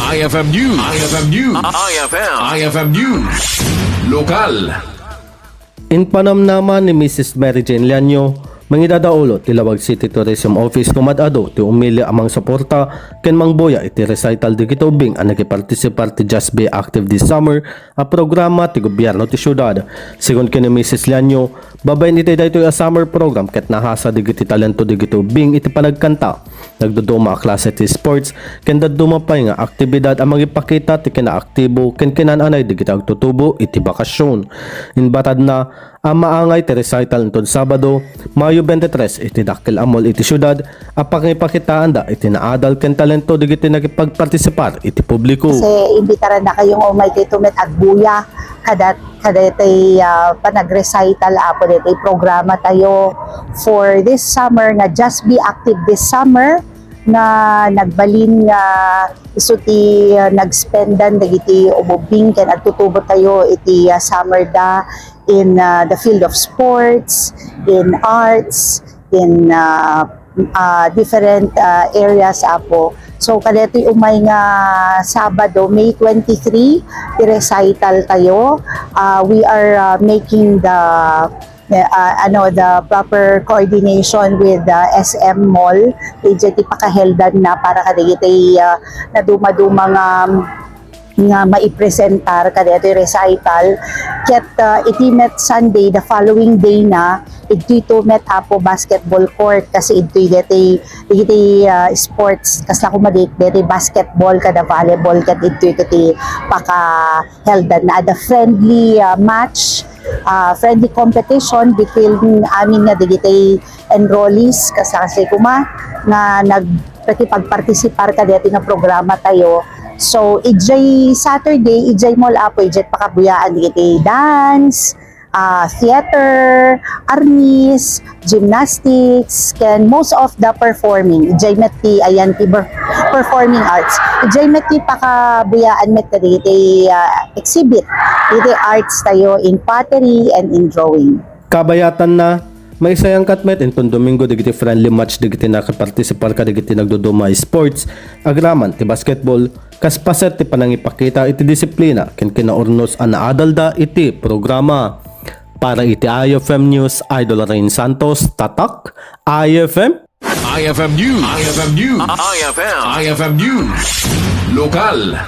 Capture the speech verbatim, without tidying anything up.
I F M News. I F M News. I F M. I F M News. Lokal. Impanamnama ni Missus Mary Jane Lianyo, mangidadaolo ti Laoag City Tourism Office no mad-adu ti umili a mangsuporta ken mangbuya iti recital dagiti ubbing a nakipartisipar ti Just Be Active This Summer a programa ti gobierno ti siudad. Segun ken ni Missus Lianyo, babaen iti daytoy a summer program ket nahasa dagiti talento dagiti ubbing iti panagkanta, nagduduma a klase ti sports, ken dadduma pay nga aktibidad a mangipakita ti kinaaktibo ken kinaan-anay dagiti agtutubo iti bakasion. Imbatadna a maangay ti recital inton Sabado, Mayo twenty-three, iti dakkel a mall iti siudad a pangipakitaanda iti naadal ken talento dagiti nakipagpartisipar iti publiko. Kasi imbitaran na kayong umay tayo met agbuya kada, kada tay, ah, panag-recital apo daytoy programa tayo for this summer nga Just Be Active This Summer, nga nagbalin nga isu ti, ah, nag-spendan dagiti ububbing ken agtutubo tayo iti, ah, summer da in, ah, the field of sports, in arts, in, ah, ah, different, ah, areas apo. So kadaytoy umay nga Sabado, May twenty-three, ti recital tayo. Ah, we are, ah, making the, ah, ano, the proper coordination with the S M Mall. Idiay ti pakaheldan na para kadagiti, ah, naduma-duma nga, nga maipresentar kadaytoy recital. Ket, ah, iti met Sunday, the following day na, idtoy to met apo basketball court kasi idtoy deti, deti, ah, sports, kasla kumadik, deti basketball kada volleyball, ket idtoy ti pakaheldan na ada friendly, ah, match, ah, friendly competition between amin nga dagiti enrollees, kasla kasi kuma nga nag-, nakipagpartisipar kadeti nga programa tayo. So, idiay Saturday, idiay mall apo, idiay pakabuyaan dagiti dance, ah, theater, arnis, gymnastics, ken most of the performing. Idiay met ti, ayan, ti ber-, performing arts. Idiay met ti pakabuyaan met kadagiti, ah, exhibit. Iti arts tayo in pottery and in drawing. Kabayatanna, maisayangkat met inton Domingo dagiti friendly match dagiti nakipartisipar kadagiti nagduduma a sports, agraman ti basketball, kas paset ti panangipakita iti disiplina ken kinaurnos a naadalda iti programa. Para iti I F M News, Idol Rain Santos, Tatak, I F M. I F M News. I F M News. I F M. I F M News. Lokal.